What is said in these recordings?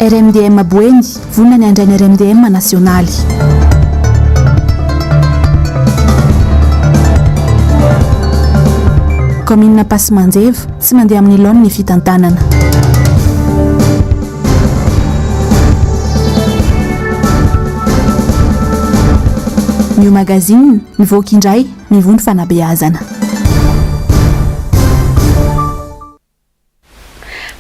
RMDM Boeny, vonona ny handray ny RMDM nasionaly. Kaominina Ampasimanjeva, tsy mandeha amin'ny laoniny ny fitantanana. New Magazine, mivoaka indray, mivoy ny fanabeazana.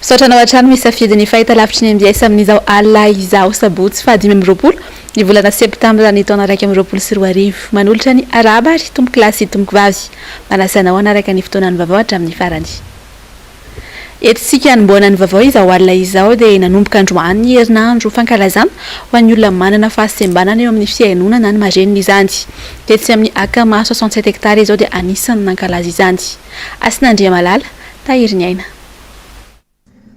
Misaotra anao hatrany misafidy ny fahitalavitry ny mbs amin'izao alina izao sabotsy faha 25 ny volana septambra ny taona 2021. Manolotra ny arahaba ary tompokolahy sy tompokovavy. Manasa anao hanaraka ny fotoanan'ny vaovao hatramin'ny farany. Entintsika hanombohana ny vaovao izao alina izao dia nanomboka androany ny herinandro fankalazana ho an'ny olona manana fahasembanana eo amin'ny fihainoana na ny marenina izany. Tetsy amin'ny Akama 67 hectares izao dia anisan'ny nankalaza izany. Hasina Andriamalala, Tahiriniaina.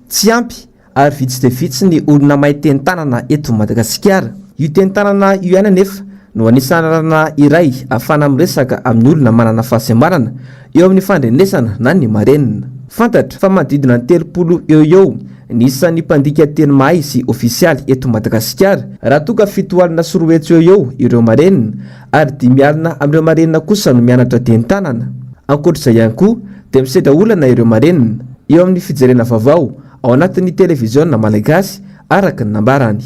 Tsy ampy ary vitsy dia vitsy ny olona mahay teny tanana eto Madagasikara. Io teny tanana io ihany anefa no anisan'ny lalana iray ahafahana miresaka amin'ny olona manana fahasembanana eo amin'ny fandrenesana na ny marenina. Fantatra fa manodidina ny 30 eo ho eo ny isan'ny mpandika teny mahay sy ofisialy eto Madagasikara, raha toa ka 270 eo ho eo ireo marenina ary 50 amin'ireo marenina kosa no mianatra teny tanana. Ankoatra izay ihany koa dia misedra olana ireo marenina eo amin'ny fijerena vaovao ao anatin'ny televiziona malagasy araka ny nambarany.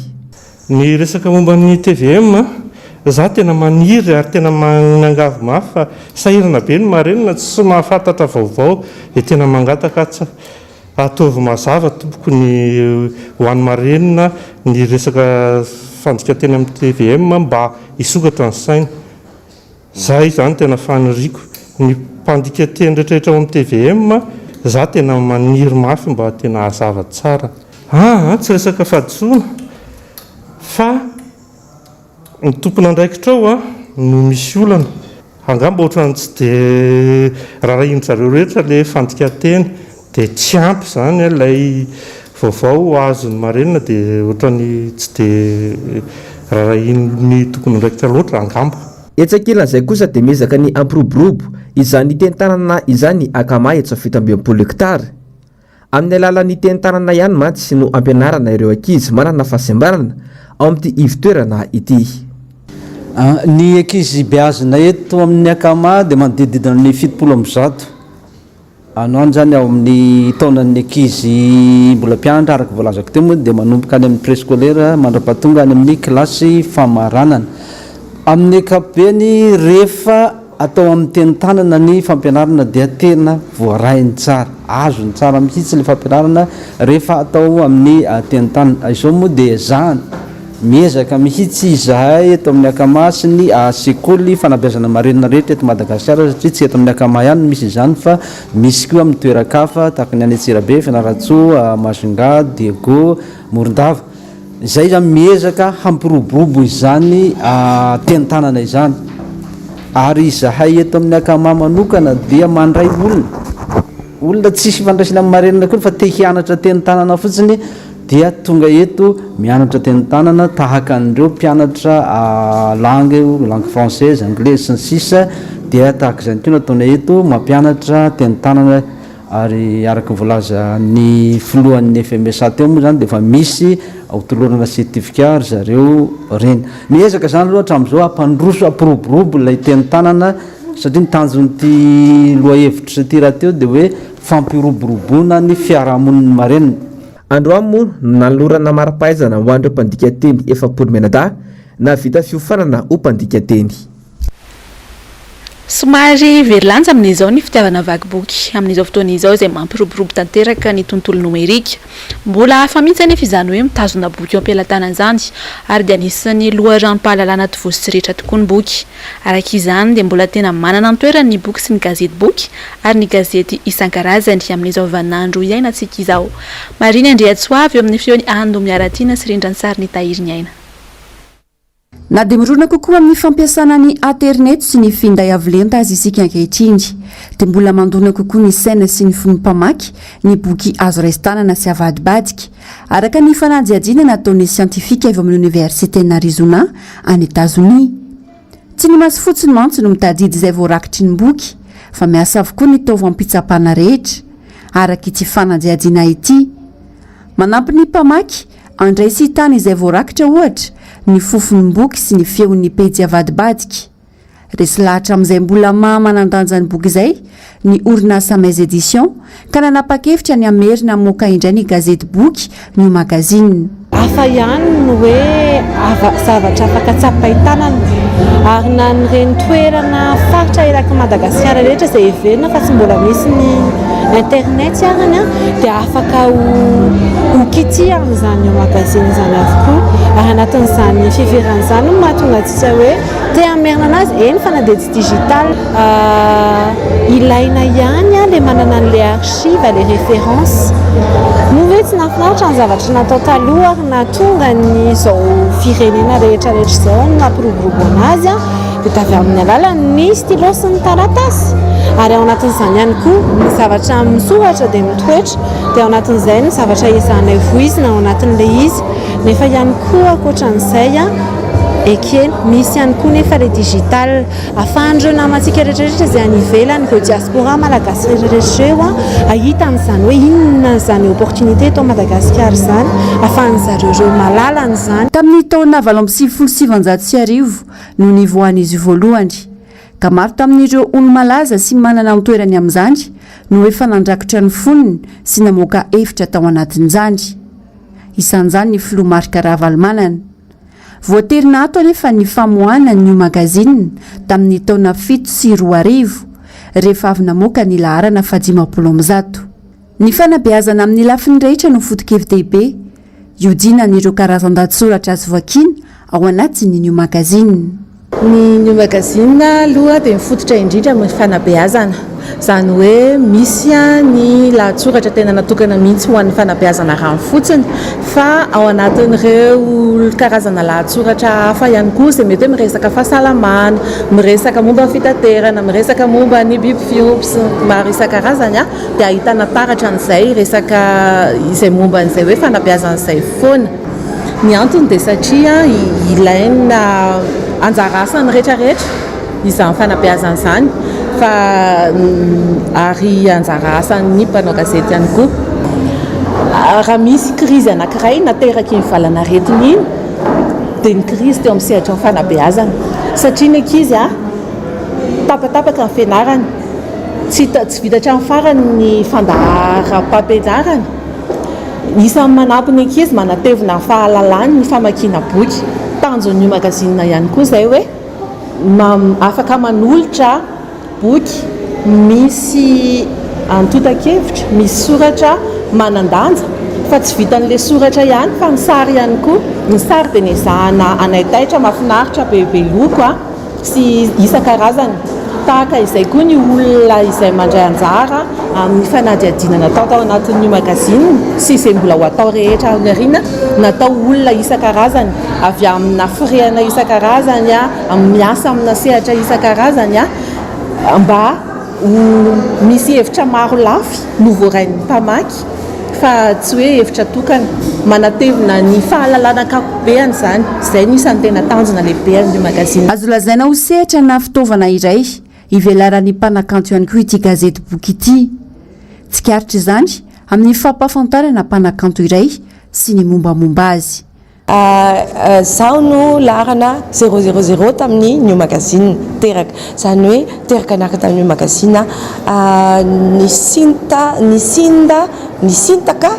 Ny resaka momba ny tvm, za tena maniry ary tena miangavy mafy fa sahirana be ny marenina tsy mahafantatra vaovao dia tena mangataka aho ataovy mazava tompoko ny ho an'ny marenina ny resaka fandikan-teny amin'ny tvm mba hisokatra ny saina. Zay izany tena faniriako. Ny mpandika teny rehetrarehetra ao amin'ny tvm, za tena maniry mafy mba tena hazava tsara. Aa tsy resaka fahadisoana fa ny tompon'andraikitra ao no misy olana. Angamba ohatran'ny tsy dia rarahian-dry zareo rehetra ilay fandikan-teny dia tsy ampy izany ilay vaovao azon'ny marenina dia ohatran'ny tsy dia rarahian'ny tompon'andraikitra loatra angamba. Etsy ankilan'izay kosa dia miezaka ny hampiroborobo izany teny tanana izany Akama etsy 67 hektara. Amin'ny alalan'ny teny tanana ihany mantsy no ampianarana ireo ankizy manana fahasembanana ao amin'ity ivon-toerana ity. Ny ankizy beazina eto amin'ny Akama dia manodidididina ny 170 any ho any izany ao amin'ny taonan'ny ankizy mbola mpianatra araka ny voalazako teo moa dia manomboka any amin'ny préscolaire mandra-pahatonga any amin'ny kilasy famaranana. Amin'ny ankapobeny rehefa Atao amin'ny teny tanana ny fampianarana dia tena voarainy tsara, azony tsara mihitsy ilay fampianarana rehefa atao amin'ny teny tanana. Izao moa dia ezahana, miezaka mihitsy izahay eto amin'ny Akama sy ny sekoly fanabeazana marenina rehetra eto Madagasikara satria tsy eto amin'ny Akama ihany no misy izany fa misy koa amin'ny toeran-kafa tahaka ny any Antsirabe, Fianarantsoa, Majunga, Diego, Morondava. Izay izany miezaka hampiroborobo izany teny tanana izany. Ary izahay eto amin'ny Akama manokana dia mandray olona, olona tsisy ifandraisana amin'ny marenina akory fa te hianatra teny tanana fotsiny dia tonga eto mianatra teny tanana tahaka an'ireo mpianatra langue, langue française, anglaise sy ny sisa dia tahaka izany koa no ataonay eto mampianatra teny tanana. Ary araka ny voalazan'ny filohan'ny FMSA teo moa izany dia efa misy ho tolorana certificat ry zareo ireny. Miezaka izany aloha hatramin'izao hampandroso, hampiroborobo ilay teny tanana satria ny tanjon'ity lohahevitra ity rahateo dia hoe fampiroboroboana ny fiarahamonin'ny marenina. Androany moa no nanolorana mari-pahaizana ho an'ireo mpandika teny 40 mianadahy nahavita fiofanana ho mpandika teny. Somary very lanja amin'izao ny fitiavana vaky boky amin'izao fotoana izao izay mampiroborobo tanteraka ny tontolo nomerika. Mbola hafa mihitsy anefa izany hoe mitazona boky eo am-pelatanana izany ary dia anisan'ny loharanom-pahalalana tovozy sy ritra tokoa ny boky. Araka izany dia mbola tena manana ny toerany ny boky sy ny gazety boky ary ny gazety isan-karazany amin'izao vaninandro iainantsika izao. Marine Andriantsoavy eo amin'ny feon'i Ando Miaratiana sy rindran-tsarin'i Tahiriniaina. Na dia mirona kokoa amin'ny fampiasana ny aterineto sy ny finday avo lenta aza isika ankehitriny, dia mbola mandona kokoa ny saina sy ny fon'ny mpamaky ny boky azo raisin-tanana sy avadibadika, araka ny fanadihadiana nataon'ny siantifika avy ao amin'ny Oniversiten'i Arizona, any Etazonia. Tsy ny maso fotsiny mantsy no mitadidy izay voarakitry ny boky, fa miasa avokoa ny taovam-pitsapana rehetra, araka ity fanadihadiana ity. Manampy ny mpamaky. Handray sy tany izay voarakitra, ohatra, ny fofon'ny boky sy ny feon'ny pejy avadibadika. Resy lahatra amin'izay mbola maha manan-danja ny boky izay ny orinasa Maiz Edition ka nanapa-kevitra ny hamerina hamoaka indray ny gazety boky New Magazine. Hafa ihany ny hoe zavatra afaka tsapain-tanana ary na an'ireny toerana faritra erak'i Madagasikara rehetra izay heverina fa tsy mbola misy ny internet arany dia afaka ho ho kitihana izany New Magazine izany avokoa ary anatin'izany fiheverana izany no mahatonga antsika hoe Te hamerina anazy, eny fa na dia tsy digital. Ilaina ihany ilay manana an'ilay archive, ilay référence. Moa ve tsy nahafinaritra ny zavatra natao taloha ary nahatonga an'izao firenena rehetra rehetra izao no nampiroborobo anazy dia tavy amin'ny alalan'ny stylo sy ny taratasy. Ary ao anatin'izany ihany koa ny zavatra misoratra dia mitoetra dia ao anatin'izay ny zavatra ezahanay voizina ao anatin'ilay izy. Nefa ihany koa ankoatran'izay, Ekena, misy ihany koa nefa ilay digital. Ahafahan'ireo namantsika rehetra rehetra izay any ivelany, ireo diaspora malagasy rehetra rehetra ireo hahita an'izany hoe inona izany opportunité eto Madagasikara izany, ahafahan'zareo ireo mahalala an'izany. Tamin'ny taona 1998 no nivoahan'izy io voalohany, ka maro tamin'ireo olo-malaza sy manana ny toerany amin'izany no efa nandrakotra ny fonony sy namoaka hevitra tao anatin'izany. Isan'izany ny filoha Marc Ravalomanana. Voatery naato anefa ny famoahana ny New Magazine tamin'ny taona 2007, rehefa avy namoaka ny laharana fahadimampolo ambizato. Ny fanabeazana amin'ny lafiny rehetra no foto-kevi-dehibe ihodinan'ireo karazan-dahatsoratra azo vakiana ao anatin'ny New Magazine. Ny New Magazine aloha dia mifototra indrindra amin'ny fanabeazana. Izany hoe misy ny lahatsoratra tena natokana mihitsy ho an'ny fanabeazana rano fotsiny fa ao anatin'ireo karazana lahatsoratra hafa ihany koa izay mety hoe miresaka fahasalamana, miresaka momba ny fitaterana, miresaka momba ny biby fiompy sy ny maro isan-karazany dia ahitana taratra an'izay resaka izay momba an'izay hoe fanabeazana izay foana. Ny antony dia satria ilaina anjara asan'ny rehetra rehetra izany fanabeazana izany fa ary anjara asan'ny mpanao gazety ihany koa. Raha misy krizy anankiray nateraky iny valanaretina iny dia ny krizy teo amin'ny sehatry ny fanabeazana satria ny ankizy tapatapaka ny fianarany, tsy vita hatramin'ny farany ny fandaharam-pampianarana. Isan'ny manampy ny ankizy manatevina ny fahalalany ny famakiana boky. Tanjon'ny magazine ihany koa izay hoe afaka manolotra boky misy antontan-kevitra, misy soratra manan-danja fa tsy vitan'ilay soratra ihany fa ny sary ihany koa. Ny sary dia nezahana hanaitaitra, mahafinaritra, bebe loko. sy isan-karazany. Tahaka izay koa ny olona izay mandray anjara amin'ny fanadihadiana natao tao anatin'ny magazine sy izay mbola ho atao rehetra any aoriana, natao olona isan-karazany, avy amina firehana isan-karazany, miasa amina sehatra isan-karazany mba ho misy hevitra maro lafy no voarain'ny mpamaky fa tsy hoe hevitra tokana. Manatevina ny fahalalana ankapobeany izany. Izay no isan'ny tena tanjona lehibe amin'io magazine. Azo lazaina ho sehatra na fitaovana iray ivelaran'ny mpanakanto ihany koa ity gazety boky ity. Tsikaritra izany amin'ny fampahafantarana mpanakanto iray sy ny mombamomba azy. Izaho no laharana zéro zéro zéro tamin'ny New Magazine, teraka. Izany hoe teraka niaraka tamin'ny New Magazine aho. Nisinta, nisinda, nisintaka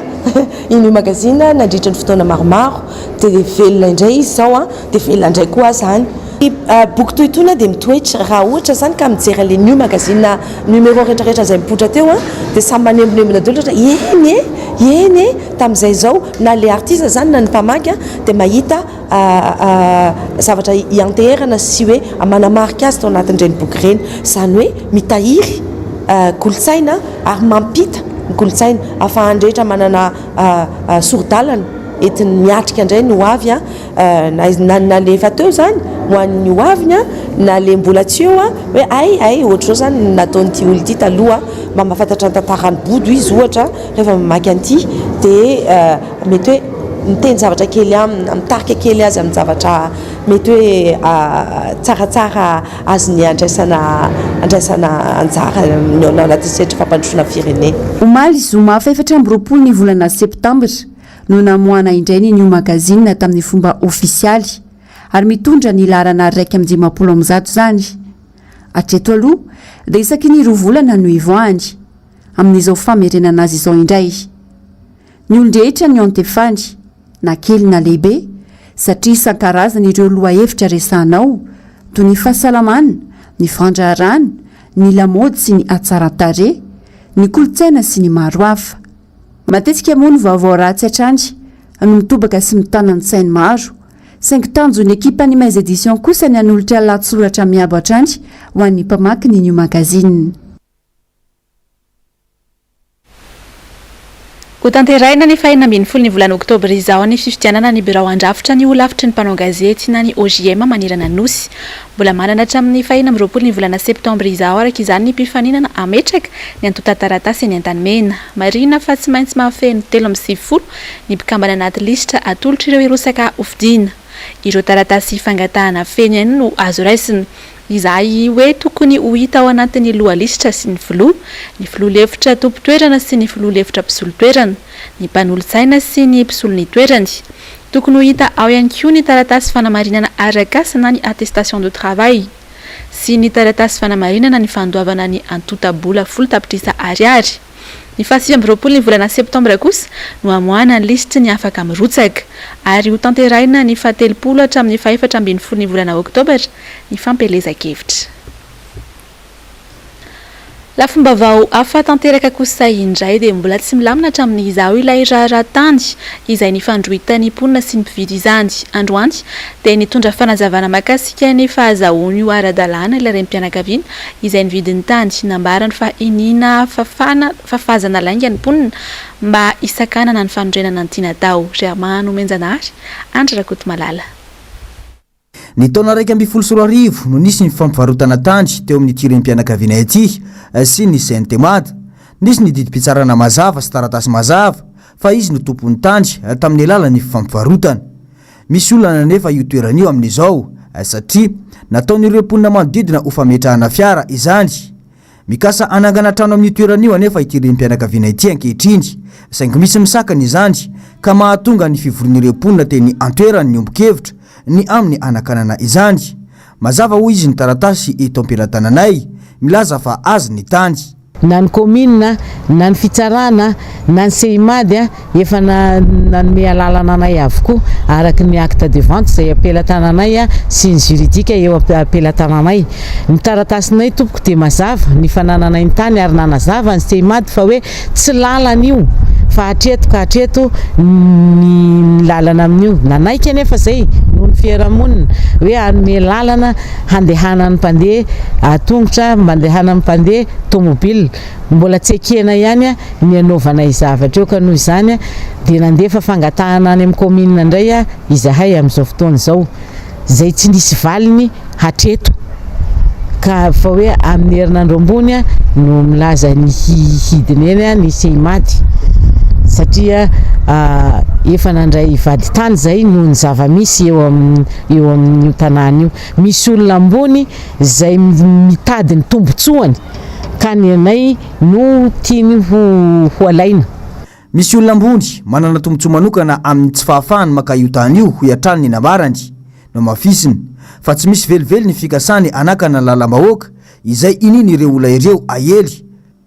i New Magazine nandritra ny fotoana maromaro. Dia velona indray izy izao an, dia velona indray koa aho izany. Ny boky toy itony dia mitoetra. Raha ohatra izany ka mijery an'ilay New Magazine numéro rehetra rehetra izay mipoitra teo an, dia samy manembonembona daholo rehetra, eny e, eny e, tamin'izay izao na ilay artista izany na ny mpamaky dia mahita zavatra ianteherana sy hoe manamarika azy tao anatin'ireny boky ireny. Izany hoe mitahiry kolontsaina ary mampita ny kolontsaina ahafahan'ny rehetra manana sori-dalana entiny miatrika indray ny ho avy na na le efa teo izany ho an'ny ho aviny na le mbola tsy eo hoe hay hay ohatr'izao izany ny nataon'ity olona ity taloha mba mahafantatra ny tantaran'i Bodo izy ohatra rehefa mamaky an'ity dia mety hoe miteny zavatra kely aminy na mitarika kely azy amin'ny zavatra mety hoe tsaratsara azony andraisana andraisana anjara ao anatin'ny sehatry fampandrosoana firenena. Omaly zoma faha 24 ny volana septambra. no namoahana indray ny New Magazine tamin'ny fomba ofisialy ary mitondra ny laharana 151 izany. Hatreto aloha dia isaky ny roa volana no ivoahany, amin'izao famerenana azy izao indray. Ny olon-drehetra no iantefany, na kely na lehibe, satria isan-karazany ireo lohahevitra resahana ao, toy ny fahasalamana, ny fandraharahana, ny lamaody sy ny hatsaran-tarehy, ny kolontsaina sy ny maro hafa. Matetika moa ny vaovao ratsy hatrany no mitobaka sy mitana ny sain'ny maro, saingy tanjon'ny ekipan'ny Mais Edition kosa ny hanolotra lahatsoratra miabo hatrany ho an'ny mpamaky ny New Magazine. Hotanterahina ny fahenina ambin'ny folo ny volana oktobra izao ny fifidianana ny birao handrafitra ny holafitry ny mpanao gazety na ny OJM manerana ny Nosy. Mbola manana hatramin'ny fahenina amby roapolo ny volana septambra izao araka izany ny mpifaninana hametraka ny antontan-taratasy eny Antanimena. Marihina fa tsy maintsy mahafeno 93 ny mpikambana anaty lisitra atolotr'ireo hirotsaka hofidiana. Ireo taratasy fangatahana feno ihany no azo raisina. Izay hoe tokony ho hita ao anatin'ny loha lisitra sy ny filoha, ny filoha lefitra tompon-toerana sy ny filoha lefitra mpisolo toerana, ny mpanolotsaina sy ny mpisolo ny toerany. Tokony ho hita ao ihany koa ny taratasy fanamarinana arak'asa na ny attestation de travail sy ny taratasy fanamarinana ny fandoavana ny antonta-bola folo tapitrisa ariary. Ny faha 29 ny volana septambra kosa no hamoahana ny lisitry ny afaka mirotsaka, ary hotanterahina ny faha 30 hatramin'ny faha 14 ny volana oktobra ny fampielezan-kevitra. Lafim-baovao hafa tanteraka kosa indray dia mbola tsy milamina hatramin'izao ilay raharaha tany izay nifandrohitan'ny mponina sy ny mpividy izany. Androany dia nitondra fanazavana mahakasika ny fahazahoany io ara-dalàna ilay renim-pianakaviana izay nividy ny tany. Nambarany fa iniana fafana fafazana lainga ny mponina mba hisakanana ny fanorenana ny tiana atao. Germain Nomenjanahary, Andry Rakotomalala. Ny taona 2011 no nisy ny fampivarotana tany teo amin'ity renim-pianakaviana ity sy ny Cntemad. Nisy ny didim-pitsarana mazava sy taratasy mazava fa izy no tompon'ny tany tamin'ny alalan'ny fampivarotana. Misy olana anefa io toerana io amin'izao satria nataon'ireo mponina manodidina ho fametrahana fiara izany. Mikasa hanangana trano amin'io toerana io anefa ity renim-pianakaviana ity ankehitriny saingy misy misakana izany ka mahatonga ny fivorian'ireo mponina teny an-toerana niombon-kevitra ny amin'ny hanakanana izany. Mazava hoy izy ny taratasy eto am-pelatananay milaza fa azy ny tany. Na ny kaominina, na ny fitsarana, na ny Seimad efa nanome alalana anay avokoa araka ny acte de vente izay am-pelatananay sy ny juridique eo am-pelatananay. Ny taratasinay tompoko dia mazava ny fanananay ny tany ary nanazava ny Seimad fa hoe tsy lalana io fa hatreto ka hatreto ny lalana amin'io. Nanaiky anefa izay noho ny fiarahamonina hoe hanome lalana handehanan'ny mpandeha tongotra, mbandehanan'ny mpandeha tomobile. Mbola tsy ekena ihany ny hanaovanay zavatra eo ka noho izany dia nandefa fangatahana any amin'ny kaominina indray izahay amin'izao fotoana izao izay tsy nisy valiny hatreto ka fa hoe amin'ny herinandro ambony no milaza ny hidina eny ny Seimad satria efa nandray vadintany izay noho ny zava-misy eo amin'ny eo amin'io tanàna io. Misy olona ambony izay mitady ny tombontsoany ka ny anay no tiany ho ho alaina. Misy olona ambony manana tombontsoa manokana amin'ny tsy fahafahany maka io tany io, hoy hatrany ny nambarany. Nohamafisiny fa tsy misy velively ny fikasany hanakana ny lalam-bahoaka izay inian'ireo olona ireo aely.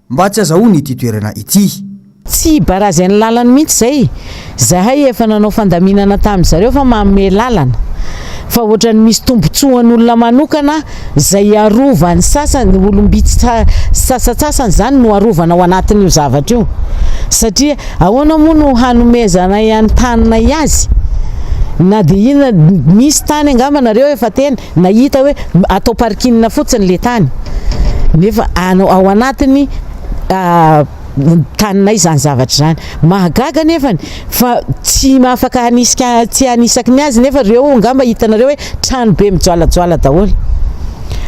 Mba tsy azahoany ity toerana ity. Tsy barazy ny lalany mihitsy izay. Zahay efa nanao fandaminana tamin zareo fa manome lalana. Fa ohatrany misy tombotsoan'olona manokana izay arovan'ny sasany, olom-bitsy sasantsasany izany no arovana ao anatin'io zavatra io. Satria ahoana moa no hanomezanay an'ny taninay azy? Na dia inona, misy tany angamba nareo efa teny Nahita hoe atao parking fotsiny le tany nefa ao anatin'ny taninay izany zavatra izany. Mahagaga nefany fa tsy afaka hanisika tsy hanisaky ny azy nefa reo angamba hitanareo hoe trano be mijoalajoala daholo.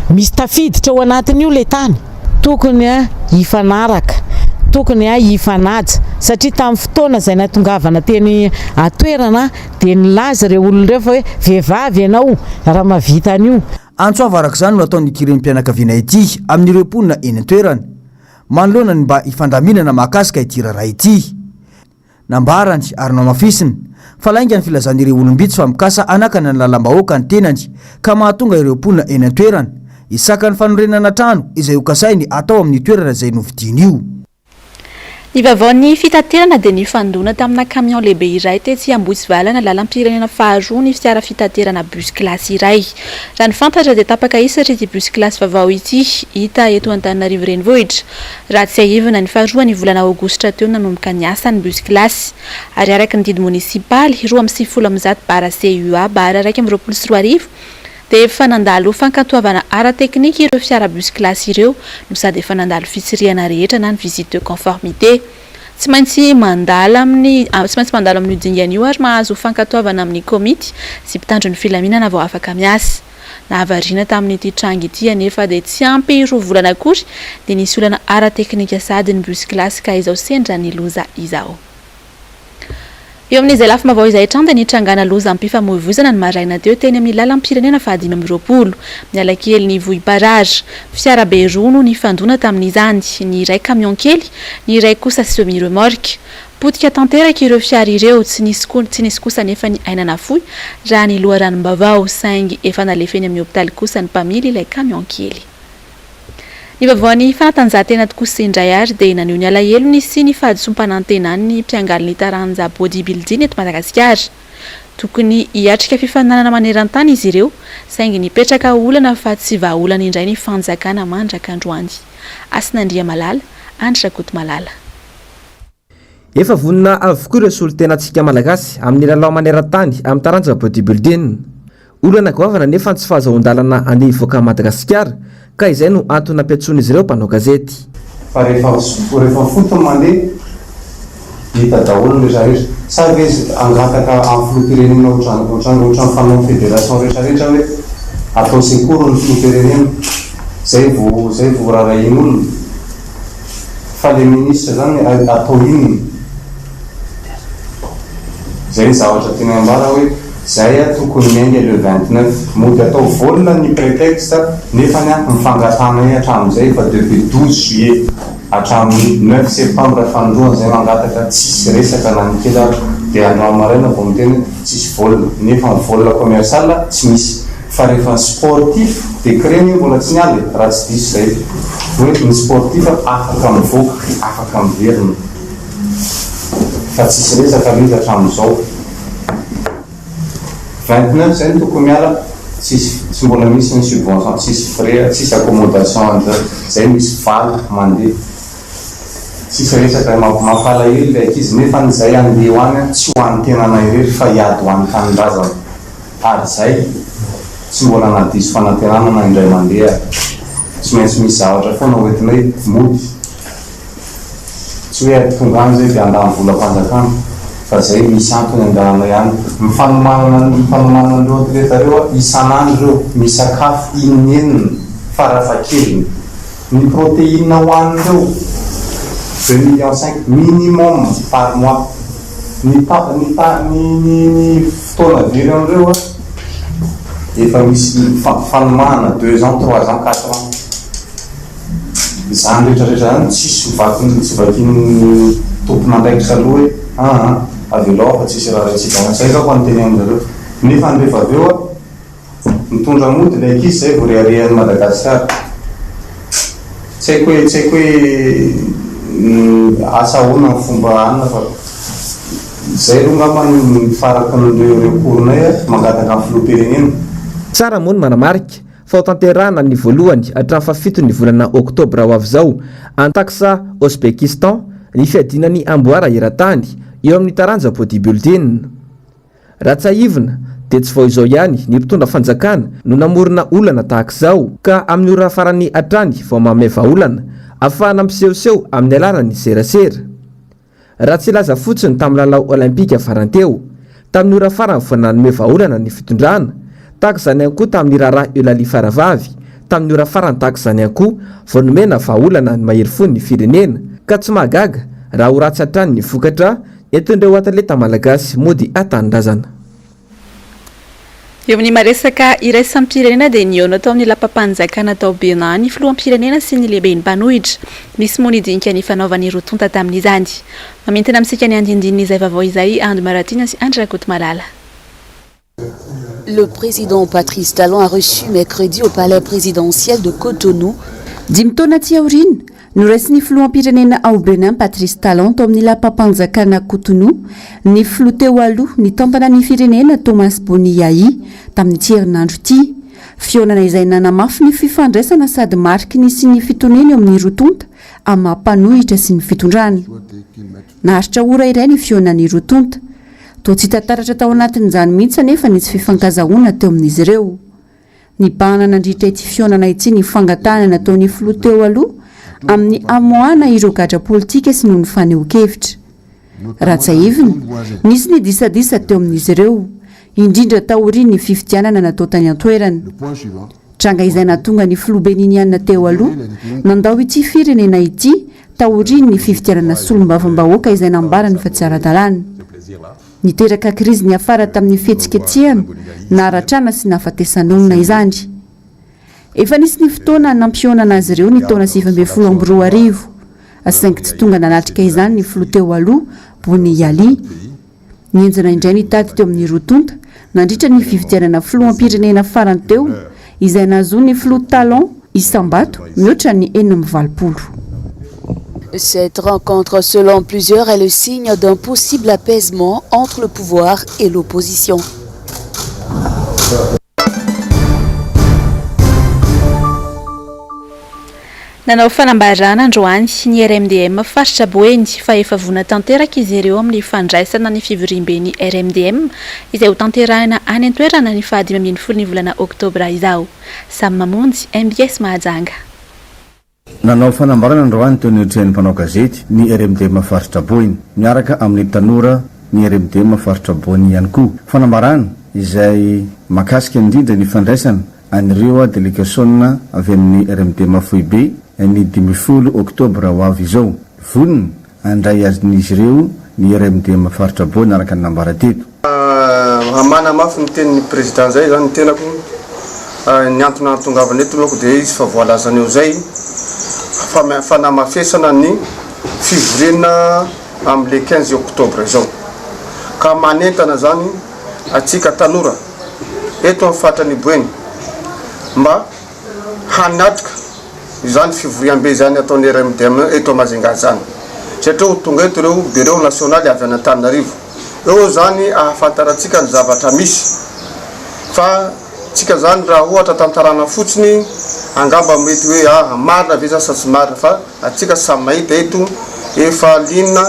Misy tafiditra ao anatin'io le tany. Tokony hifanaraka, tokony hifanaja satria tamin'ny fotoana izay nahatongavana teny an-toerana Dia nilaza ireo olona ireo fa hoe vehivavy ianao raha mahavita an'io. Antso avo araka izany no ataon'ity renim-pianakaviana ity amin'ireo mponina eny an-toerana, manoloana ny mba hifandaminana mahakasika ity raharaha ity. Nambarany ary nohamafisiny fa lainga ny filazan'ireo olom-bitsy fa mikasa hanakana ny lalam-bahoaka ny tenany ka mahatonga ireo mponina eny an-toerana hisaka ny fanorenana trano izay hokasainy hatao amin'io toerana izay novidiany io. Ny vaovaon'ny fitaterana dia nifandona tamina camion lehibe iray tetsy Ambohitsivalana, lalam-pirenena faharoa ny fiara fitaterana bus classe iray. Raha ny fantatra dia tapaka hisatra ity bus classe vaovao ity, hita eto Antananarivo Renivohitra. Raha tsiahivina, ny faharoa ny volana aogositra teo no nanomboka niasa ny bus classe. Ary araka ny didy monisipaly 192 bara CUA bara 2021 dia efa nandalo fankatoavana ara-teknika ireo fiara bus classe ireo no sady efa nandalo fitsirihana rehetra na ny visite de conformité. Tsy maintsy mandala amin'ny tsy maintsy mandalo amin'io dingana io ary mahazo fankatoavana amin'ny komity sy mpitandro ny filaminana vao afaka miasa. Nahavariana tamin'ity tranga ity anefa dia tsy ampy roa volana akory dia nisy olana ara-teknika sahady ny bus classe ka izao sendra ny loza izao. Eo amin'izay lafim-baovao izay hatrany dia nitrangana lozam-pifamoivoizana ny maraina teo teny amin'ny lalam-pirenena fahadimy amby roapolo, miala kely ny Vohiparara. Fiarabe roa no nifandona tamin'izany, ny iray camion kely, ny iray kosa semi-remorque. Potika tanteraka ireo fiara ireo, tsy nisy koa tsy nisy kosa anefa ny aina nafoy raha ny loharanom-baovao, saingy efa nalefa eny amin'ny hopitaly kosa ny mpamily ilay camion kely. Ny vaovaon'ny fanatanjahantena kosa indray ary dia naneho ny alahelony sy ny fahadisoam-panantenany ny mpiangaly ny taranja body building eto Madagasikara. Tokony hiatrika fifaninanana maneran-tany izy ireo saingy nipetraka olana fa tsy vahaolana indray ny fanjakana mandraka androany. Hasina Andriamalala, Andry Rakotomalala. Efa vonona avokoa ireo solontenantsika Malagasy amin'ny lalao maneran-tany amin'ny taranja bodybuilding. Olana goavana anefa ny tsy fahazahoan-dalana handeha hivoaka an'i Madagasikara ka izay no antony nampiantsoan'izy ireo mpanao gazety. Fa rehefa rehefa fotony mandeha hita daholo ny rehetra rehetra. Sa ve izy hangataka amin'ny filoham-pirenena ohatran ohatran ohatran'ny fanaon'ny fédération rehetra rehetra hoe atao secours ny filoham-pirenena zay vao zay vao rarahian'olona? Fa le ministre zany atao inona? Zay ny zavatra tianay ambara hoe zay a tokony miainga le 29, mody atao vol ny prétexte nefany a ny fangatahanay hatramin'izay efa depuis 12 juillet hatramin'ny 9 septembre fanindroany zay mangataka tsisy resaka na ny kely ary de androany maraina vao miteny hoe tsisy vol nefa ny vol commercial tsy misy. Fa rehefa ny sportif, décret anie mbola tsy niala e, raha tsy diso zay, hoe ny sportif afaka mivoaka, afaka miverina. Fa tsisy resaka aloha izy hatramin'izao. 29 zay no tokony miala, tsisy, tsy mbola misy ny subvention, tsisy frais, tsisy accommodation an'izay, zay misy valo mandeha. Tsisy resaka, mampalahelo ilay ankizy, nefa ny zay handeha ho any tsy ho an'ny tenanay irery fa hiady ho an'ny tanindrazana. Ary zay, tsy mbola nahadiso fanantenana na indray mandeha. Tsy maintsy misy zavatra foana ho entinay mody. Tsy hoe tonga any zay dia handany volam-panjakana, fa zay misy antony andehananay any. Ny fanomanana ny fanomanana an'ireo atleta ireo isan'andro ireo, misakafo inenina farafahakeliny. Ny protéine hohanin'ireo, deux millions cinq minimum par mois. Ny ta ny ta ny ny ny fotoana very amin'ireo a, efa misy fampifanomanana deux ans, trois ans, quatre ans. Izany rehetra rehetra izany tsisy ho vakin'ny tsy vakin'ny tompon'andraikitra aloha hoe aa avelao aho fa tsisy raha raisiko any. Zay zao fa niteny aminareo. Nefa rehefa avy eo a, Mitondra mody ilay ankizy izay vao reharehan'i Madagasikara. Tsy haiko hoe tsy haiko hoe asa ahoana ny fomba anona fa izay aloha angamba ny farakin'ireo recours-nay mangataka amin'ny filoham-pirenena. Tsara moa ny manamarika fa ho tanterahana ny voalohany hatramin'ny fahafiton'ny volana oktobra ho avy izao, Antaksa, Ozbekistan, ny fiadiana ny amboara eran-tany eo amin'ny taranja bodybuilding. Raha tsiahivina dia tsy vao izao ihany ny mpitondra fanjakana no namorona olana tahaka izao ka amin'ny ora farany hatrany vao manome vahaolana afahana misehoseho amin'ny alalan'ny serasera. Raha tsy hilaza fotsiny tamin'ny lalao olaimpika farany teo, tamin'ny ora farany vao nanome vahaolana ny fitondrana, tahaka izany ihany koa tamin'ny raharaha Eulalie Faravavy, tamin'ny ora farany tahaka izany ihany koa vao nomena vahaolana ny mahery fon'ny firenena ka tsy mahagaga raha ho ratsy hatrany ny vokatra Entin'ireo atleta malagasy mody an-tanindrazana. Eo amin'ny maha-resaka iraisam-pirenena dia nihaona tao amin'ny lapam-panjakana tao Bénin ny filoham-pirenena sy ny lehiben'ny mpanohitra. Nisy moa ny dinika nifanaovan'ny roa tonta tamin'izany. Mamintina amintsika ny andindinin'izay vaovao izay Ando Maratiana sy Andry Rakotomalala. Le président Patrice Talon a reçu mercredi au palais présidentiel de Cotonou. Dimy taona aty aoriana, noraisin'ny filoham-pirenena ao Bénin Patrice Talon tao amin'ny lapam-panjakana Cotonou ny filoha teo aloha nitantana ny firenena Thomas Boni Yayi tamin'ity herinandro ity. Fihaonana izay nanamafy ny fifandraisana sady mariky ny sy ny fitoniana eo amin'ny roa tonta amin'ny maha mpanohitra sy ny fitondrana. Naharitra ora iray ny fihaonan'ny roa tonta. Toa tsy hita taratra tao anatin'izany mihitsy anefa ny tsy fifankazahoana teo amin'izy ireo. Nibahana nandritra ity fihaonana ity ny fangatahana nataon'ny filoha teo aloha amin'ny hamoahana ireo gadra politika sy noho ny fanehoan-kevitra. Raha tsiahivina, nisy ny disadisa teo amin'izy ireo, indrindra taorian'ny fifidianana natao tany an-toerana. Tranga izay nahatonga ny filoha Beniniana teo aloha nandao ity firenena ity taorian'ny fifidianana solombavambahoaka izay nambarany fa tsy ara-dalàna. Niteraka krizy niafara tamin'ny fihetsiketsehana, naharatrana sy nahafatesan'olona izany. Efa nisy ny fotoana nampihaonana azy ireo ny taona 2019, saingy tsy tonga nanatrika izany ny filoha teo aloha, Boni Yaly. Nihenjana indray ny tady teo amin'ny roa tonta nandritra ny fifidianana filoham-pirenena farany teo, izay nahazoan'ny filoha Talon isam-bato mihoatra ny 86. Cette rencontre, selon plusieurs, est le signe d'un possible apaisement entre le pouvoir et l'opposition. Nanao fanambarana androany ny RMDM faritra Boeny fa efa vonona tanteraka izy ireo amin'ny fandraisana ny fivoriamben'ny RMDM izay hotanterahina any an-toerana ny faha 15 ny volana oktobra izao. Samy mamonjy, mbs Mahajanga. Nanao fanambarana androany teo anatrehan'ny mpanao gazety ny RMDM faritra Boeny miaraka amin'ny tanora ny RMDM faritra Boeny ihany koa. Fanambarana izay mahakasika indrindra ny fandraisana an'ireo delegasiona avy amin'ny RMDM foibe ny 15 oktobra ho avy izao. Vonona handray azin'izy ireo ny RMDM faritra Boeny araka ny nambara teto. Manamafy ny tenin'ny président zay zany ny tenako, ny antony nahatongavana eto manko dia izy fa voalazany eo zay fa fanamafesana ny fivoriana amin'ny le 15 octobre izao ka manentana zany atsika tanora eto amin'ny faritra ny Boeny mba hanatrika izany fivoriambe izany ataon'ny RMDM eto Majunga izany satria ho tonga eto ireo bireo nasionaly avy any Antananarivo. Eo izany ahafantarantsika ny zavatra misy fa tsika izany raha ohatra tantarana fotsiny angamba mety hoe ah marina ve izany sa tsy marina fa atsika samy mahita eto efa liana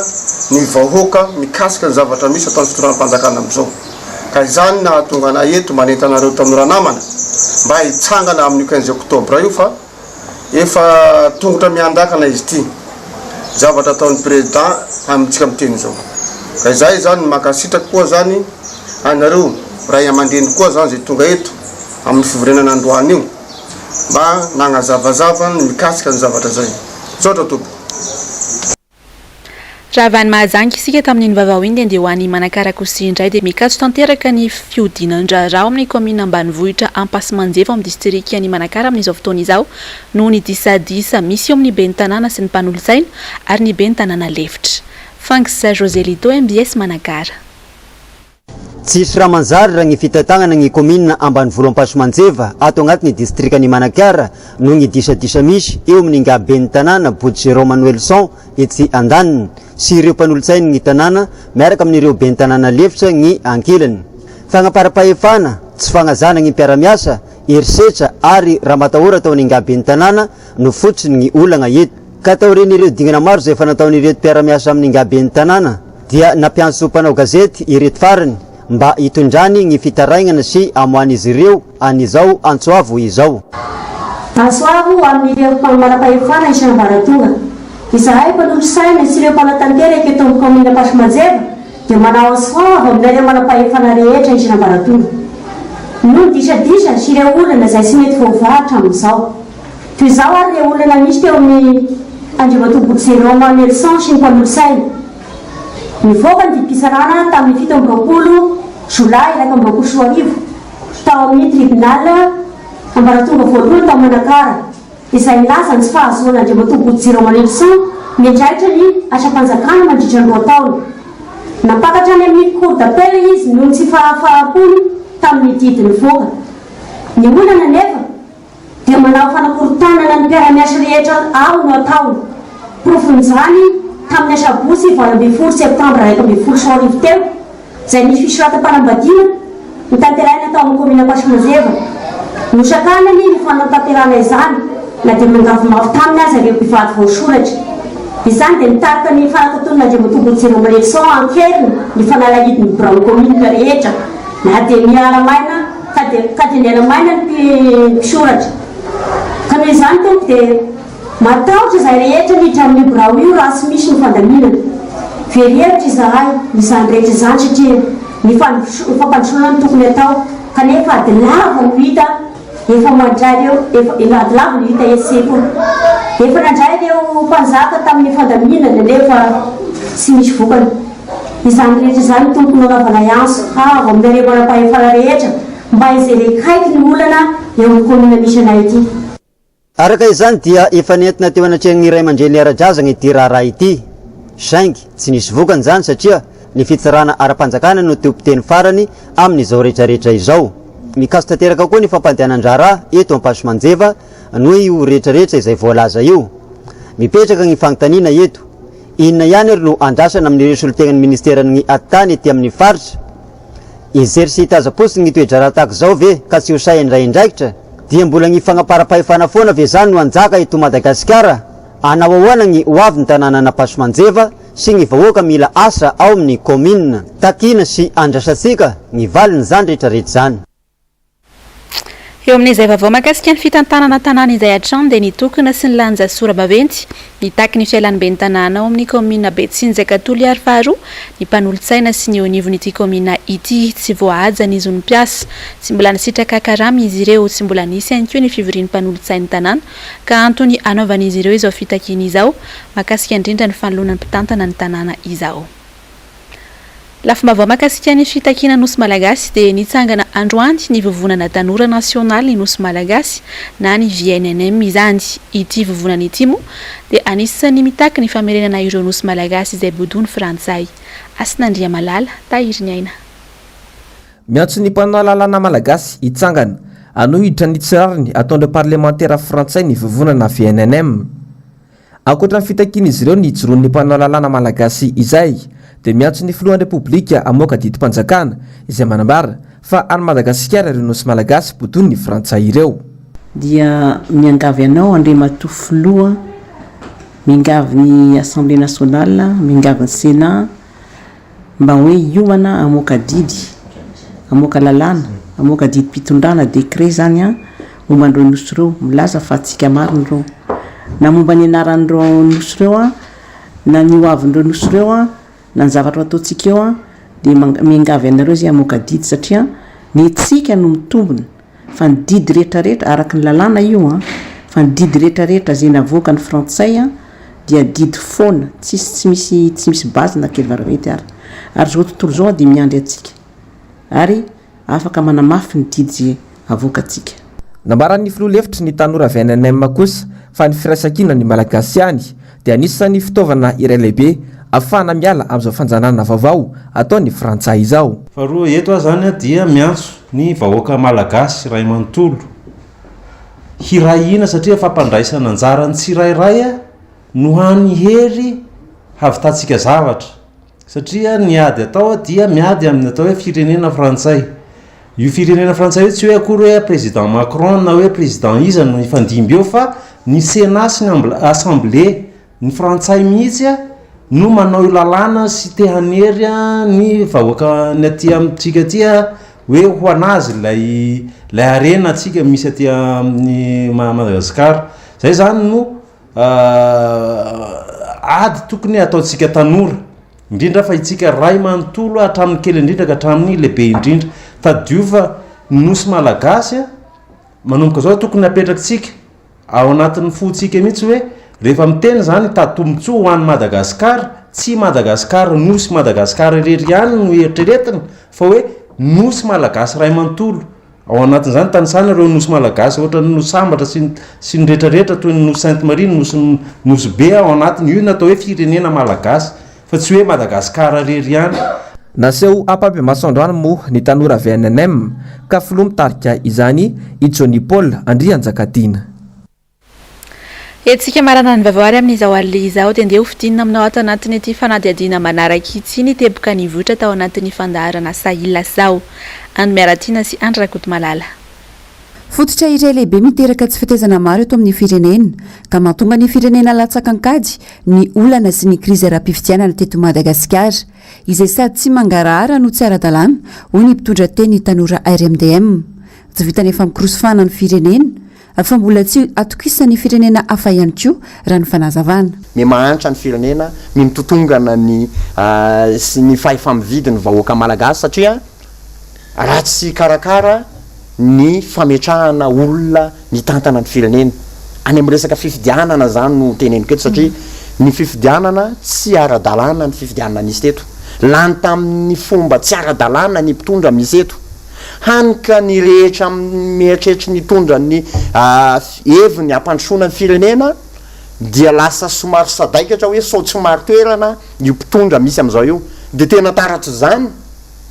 ny vahoaka mikasika ny zavatra misy ataon'ny fitondram-panjakana amin'izao. Ka izany nahatonga anay eto manentana anareo tanora namana mba hitsangana amin'io quinze octobre io fa efa tongotra miandakana izy ity zavatra ataon'ny président amintsika miteny izao. Ka izahay izany mankasitraka koa izany anareo ray aman-dreny koa izany izay tonga eto amin'ny fivorianana androany io mba nagnazavazava ny mikasika ny zavatra izay. Misaotra tompoko. Raha avy any Mahajanga isika tamin'iny vaovao iny dia ndeha ho any Manakara kosa indray dia mikatso tanteraka ny fihodinan-draharaha ao amin'ny kaominina ambanivohitra Ampasimanjevo ao amin'ny distrikan'i Manakara amin'izao fotoana izao noho ny disadisa misy eo amin'ny ben'ny tanàna sy ny mpanolotsaina ary ny ben'ny tanàna lefitra. Fangs Joselito, mbs Manakara. Tsisy raha manjary raha ny fitantagnana ny kaominina ambanivolo Ampasimanjeva ato agnatin'ny distrikan'i Manakara noho ny disadisa misy eo amin'ingahy ben'ny tanàna Body Jérôme Noelson etsy andaniny sy ireo mpanolotsain'ny tanàna miaraka amin'ireo ben'ny tanàna lefitra ny ankilany. Fagnamparam-pahefana, tsy fagnajana ny mpiara-miasa, herisetra ary ramatahora ataon'ingahy ben'ny tanàna no fototry ny olagna eto. Ka taorian'ireo dingana maro izay efa nataon'ireto mpiara-miasa amin'ingahy ben'ny tanàna dia nampiantso mpanao gazety ireto farany mba hitondrany ny fitarainana sy hamoahan'izy ireo an'izao antso avo izao. Antso avo ho amin'ireo manam-pahefana isan'ambaratonga. Izahay mpanolotsaina sy ireo mpanatanteraka eto amin'ny kaominina Ampasimanjeva dia manao antso avo aminareo manam-pahefana rehetra isan'ambaratonga. Noho ny disadisa sy ireo olana izay tsy mety voavaha hatramin'izao. Toy izao ary ireo olana nisy teo amin'ny Andriamatoa Boky Jérôme Nelson sy ny mpanolotsainy. Nivoaka ny didim-pitsarana tamin'ny 27 jolay 2021. Tao amin'ny tribunal ambaratonga voalohany tao Manakara, izay nilaza ny tsy fahazoan'Andriamatoa Botojiro Manelison miandraikitra ny asam-panjakana mandritra ny roa taona. Nampakatra any amin'ny Cour d'appel izy noho ny tsy fahafaham-pony tamin'ny didy nivoaka. Ny olana anefa dia manao fanakorontanana ny mpiara-miasa rehetra ao no ataony. Porofon'izany tamin'ny asabotsy 18 septambra 2011 teo, izay nisy fisoratam-panambadiana notanterahina tao amin'ny kaominina Ampasimazeva. Nosakanany ny fanatanterahana izany na dia nangavy mafy taminy aza ireo mpivady voasoratra. Izany dia nitarika ny fanakatonan'Andriamatoa Botsera Manelison an-keriny ny fanalahidin'ny biraon'ny kaominina rehetra na dia niala maina ka dia ka dia niala maina ny mpisoratra. Ka noho izany tompoko dia Matahotra izay rehetra miditra amin'io birao io raha tsy misy ny fandaminana. Very hevitra izahay izany rehetra izany satria ny fampandrosoana no tokony atao kanefa ady lava no hita efa mandray ireo efa ady lava no hita etsy sy eroa. Efa nandray ireo mpanjaka tamin'ny fandaminana nefa tsy misy vokany. Izany rehetra izany Tompo no anaovanay antso avo aminareo manam-pahefana rehetra mba hijery akaiky ny olana eo amin'ny kaomina misy anay ity. Araka izany dia efa nentina teo anatrehan'ny ray aman-dreny ara-drazana ity raharaha ity. Saingy tsy nisy vokany izany satria ny fitsarana ara-panjakana no tompon-teny farany amin'izao rehetrarehetra izao. Mikatso tanteraka koa ny fampandehanan-draharaha eto Ampasimanjeva noho io rehetrarehetra izay voalaza io. Mipetraka ny fanontaniana eto, inona ihany ary no andrasana amin'ireo solontenan'ny ministeran'ny atitany ety amin'ny faritra? Hijery sy hitaza-potsiny ny toe-draharaha tahaka izao ve ka tsy ho sahy handray andraikitra? Dia mbola ny fagnaparam-pahefana foana ve zany no hanjaka eto Madagasikara? Hanao ahoana ny ho avin'ny tanànan'Ampasimanjeva sy ny vahoaka mila asa ao amin'ny kaominina? Takiana sy andrasantsika ny valin'izany rehetrarehetra izany. Eo amin'izay vaovao mahakasika ny fitantanana tanàna izay hatrany dia nitokona sy nilanja sora-baventy nitaky ny fialan'ny ben'ny tanàna ao amin'ny kaominina Betsinjaka Toliary faharoa ny mpanolotsaina sy ny eo anivon'ity kaominina ity. Tsy voahaja ny zon'ny mpiasa. Tsy mbola nisitraka karama izy ireo. Tsy mbola nisy ihany koa ny fivorian'ny mpanolotsain'ny tanàna ka antony hanaovan'izy ireo izao fitakiana izao mahakasika indrindra ny fanoloana ny mpitantana ny tanàna izao. Lafim-baovao mahakasika ny fitakiana Nosy Malagasy dia nitsangana androany ny Vovonana Tanora Nasionaly Nosy Malagasy na ny VNNM izany. Ity vovonana ity moa dia anisan'ny mitaky ny famerenana ireo Nosy Malagasy izay bodoin'ny Frantsay. Hasina Andriamalala, Tahiriniaina. Miantso ny mpanao lalàna malagasy hitsangana hanohitra ny tsy rariny ataon'ireo parlemantera frantsay ny vovonana VNNM. Ankoatra ny fitakian'izy ireo ny hijoroan'ny mpanao lalàna malagasy izay, dia miantso ny filohan'ny Repoblika hamoaka didim-panjakana izay manambara fa any Madagasikara ireo nosy malagasy bodoin'ny frantsay ireo. Dia miangavy anao Andriamatoa Filoha, miangavy ny Assemblée Nationale, miangavy ny Sénat, Mba hoe hiomana hamoaka didy, hamoaka lalàna, hamoaka didim-pitondrana, décret izany an, momba an'ireo nosy ireo, milaza fa antsika marina ireo. Na momba ny anaran'ireo nosy ireo an, na ny ho avin'ireo nosy ireo an, na ny zavatra ho ataontsika eo an, dia miangavy anareo izay hamoaka didy satria ny antsika no mitombina. Fa ny didy rehetra rehetra, araka ny lalàna io an, fa ny didy rehetra rehetra izay navoakan'ny frantsay an, dia didy foana, tsisy tsy misy tsy misy base na kely varavety ary. Ary izao tontolo izao dia miandry antsika. Ary afaka manamafy ny didy izay avoakantsika. Nambaran'ny filoha lefitry ny tanora VNNM kosa fa ny firaisankina ny Malagasy ihany dia anisan'ny fitaovana iray lehibe ahafahana miala amin'izao fanjanahana vaovao ataon'ny frantsay izao. Faharoa, eto aho izany dia miantso ny vahoaka Malagasy iray manontolo hiray hina satria fampandraisana anjara ny tsirairay no hany hery havitantsika zavatra satria ny ady atao dia miady amin'ny atao hoe firenena frantsay. Io firenena frantsay io tsy hoe akory hoe président Macron na hoe président iza no hifandimby eo fa ny sénat sy ny assemblée ny frantsay mihitsy no manao io lalàna sy te hanery ny vahoaka ny aty amintsika aty hoe ho an'azy ilay ilay harena antsika misy aty amin'ny Madagasikara. Zay zany no ady tokony hataontsika tanora. Indrindra fa itsika ray manontolo hatramin'ny kely indrindra ka hatramin'ny lehibe indrindra. Tadidio fa ny Nosy Malagasy manomboka izao tokony hapetrakitsika ao anatin'ny fontsika mihitsy hoe rehefa miteny izany hitady tombontsoa ho an'i Madagasikara, tsy Madagasikara, Nosy Madagasikara irery ihany no eritreretina fa hoe Nosy Malagasy ray manontolo. Ao anatin'izany tanisana ireo nosy malagasy ohatra ny nosy Sambatra sy ny sy ny rehetra rehetra toy ny nosy Sainte Marie, ny nosy Nosy Be ao anatiny. Io no atao hoe firenena malagasy fa tsy hoe Madagasikara irery ihany. Naseho ampahibemaso androany moa ny tanora VNNM ka filoha mitarika izany i Johnny Paul Andrianjakatiana. Hetsika marana ny vaovao ary amin'izao alina izao dia ndeha hofintinina aminao ato anatin'ity fanadihadiana manaraka ity ny teboka nivoitra tao anatin'ny fandaharana Sahila Sao. Andry Miaratiana sy Andry Rakotomalala. Fototra iray lehibe miteraka tsy fetezana maro eto amin'ny firenena ka mahatonga ny firenena latsaka an-kady ny olana sy ny krizy ara-pifidianana teto Madagasikara izay sady tsy mangarahara no tsy ara-dalàna hoy ny mpitondra teny tanora RMDM. Tsy vitan'ny efa mikorosofahana ny firenena Fa mbola tsy atokisan'ny firenena hafa ihany koa, raha ny fanazavana. Miha mahantra ny firenena, miha mitotongana ny sy ny fahefa-mividy ny vahoaka malagasy satria ratsy karakara ny fametrahana olona mitantana ny firenena. Any amin'ny resaka fifidianana izany no teneniko eto satria ny fifidianana tsy ara-dalàna ny fifidianana nisy teto. Lany tamin'ny fomba tsy ara-dalàna ny mpitondra misy eto. Hany ka ny rehetra mieritreritra ny hitondra ny heviny hampandrosoana ny firenena dia lasa somary sadaikatra hoe sao tsy marin-toerana io mpitondra misy amin'izao io. Dia tena taratr'izany,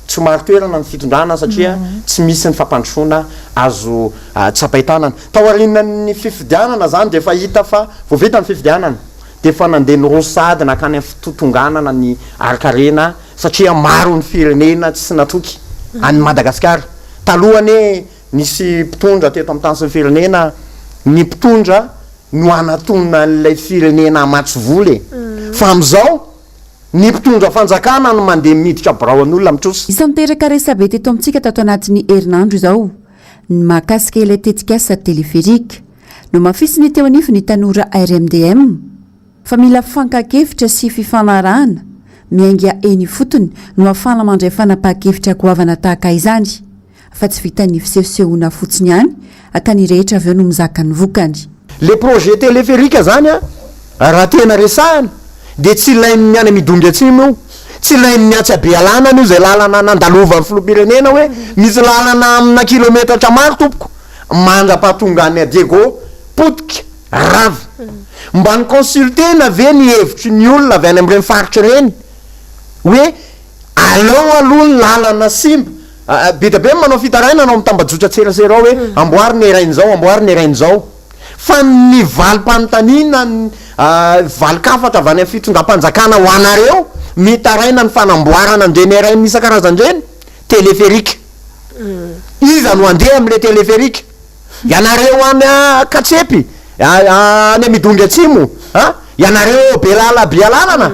tsy marin-toerana ny fitondrana satria tsy misy ny fampandrosoana azo tsapain-tanana. Taorian'ny fifidianana izany dia efa hita fa vao vita ny fifidianana dia efa nandeha niroso sahady nankany amin'ny fitotonganana ny harin-karena satria maro ny firenena tsy natoky an'i Madagasikara. Taloha anie nisy mpitondra teto amin'ny tany sy ny firenena, ny mpitondra no hanatonina an'ilay firenena hamatsy vola e! Fa amin'izao ny mpitondra fanjakana no mandeha miditra birao an'olona mitrosa. Isan'ny niteraka resabe teto amintsika tato anatin'ny herinandro izao ny mahakasika ilay tetikasa téléphérique. Nomafisin'ny teo anivon'ny tanora RMDM. Fa mila fankan-kevitra sy fifanarahana miainga eny ifotony no ahafahana mandray fanapahan-kevitra goavana tahaka izany, fa tsy vitan'ny fisehosehoana fotsiny ihany ka ny rehetra avy eo no mizaka ny vokany. Le projet téléphérique zany an, raha tena resahana dia tsy ilain'ny any Midongy Atsimo io, tsy ilain'ny atsy Abealanana io izay lalana nandalovan'ny filoham-pirenena hoe misy lalana amina kilometatra maro tompoko mandra-pahatonga any Diego, potika. Rava. Mba ni-consulter-na ve ny hevitry ny olona avy any amin'ireny faritra ireny hoe alao aloha ny lalana simba? Be dia be ny manao fitarainana ao amin'ny tambajotran-tserasera ao hoe amboary ny RN izao, amboary ny RN izao. Fa ny valim-panontaniana, ny valin-kafatra avy any amin'ny fitondram-panjakana ho anareo mitaraina ny fanamboarana an'ireny RN isan-karazany ireny, téléphérique. Iza no handeha amin'ilay téléphérique? Ianareo any Katsepy, any Midongy Atsimo, a! Ianareo ao Belala Bealalana,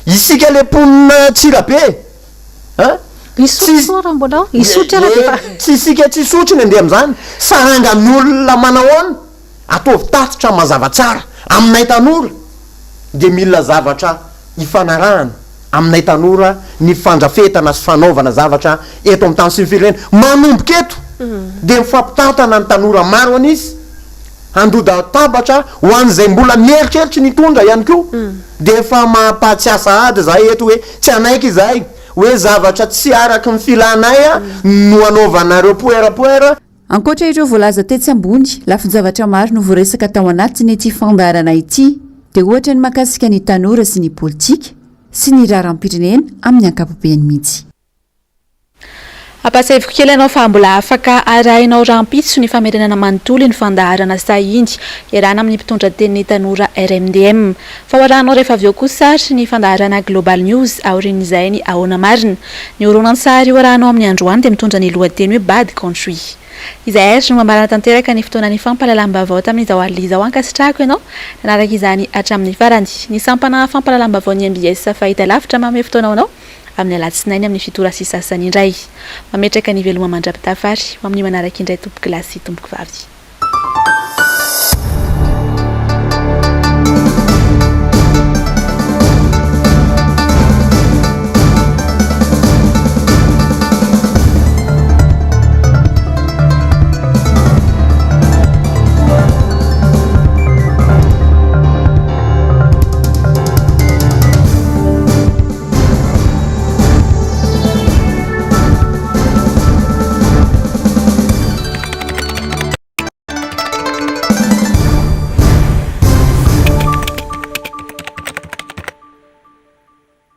isika le mponina Antsirabe, a! Isotry koa raha mbola ao, Isotry ara dia efa. Tsy isika tsy Isotry ny andeha amin'izany, sarangan'olona manahoana? Ataovy tatitra mazava tsara, aminay tanora dia mila zavatra ifanarahana. aminay tanora ny fandrafetana sy fanaovana zavatra eto amin'ny tany sy ny firenena. Manomboka eto dia mifampitantana ny tanora maro an'isa handoda-tabatra ho an'izay mbola mieritreritra ny hitondra ihany koa. Dia efa mampahatsiahy sahady izahay eto hoe tsy hanaiky izahay hoe zavatra tsy araky ny filanay no anaovanareo poerapoera. Ankoatra ireo voalaza tetsy ambony, lafin-javatra maro no voaresaka tao anatin'ity fandaharana ity, dia ohatra ny mahakasika ny tanora sy ny politika, sy ny raharaham-pirenena amin'ny ankapobeny mihitsy. Ampahatsiahiviko kely ianao fa mbola afaka arahinao rahampitso ny famerenana manontolo iny fandaharana sahy iny, iarahana amin'ny mpitondra tenin'ny tanora RMDM. Fa ho arahanao rehefa avy eo kosa ary ny fandaharana Global News aorian'izay ny Ahoana Marina. Ny horonantsary ho arahanao amin'ny androany dia mitondra ny lohateny hoe Bad Country. Izay ary no mamarana tanteraka ny fotoanan'ny fampahalalam-baovao tamin'izao alina izao. Ankasitrahako ianao nanaraka izany hatramin'ny farany. Ny sampana fampahalalam-baovaon'ny mbs Fahitalavitra manome fotoana ho anao amin'ny alatsinainy amin'ny fito ora sy sasany indray. Mametraka ny veloma mandra-pitafa ary ho amin'ny manaraka indray tompokolahy sy tompokovavy.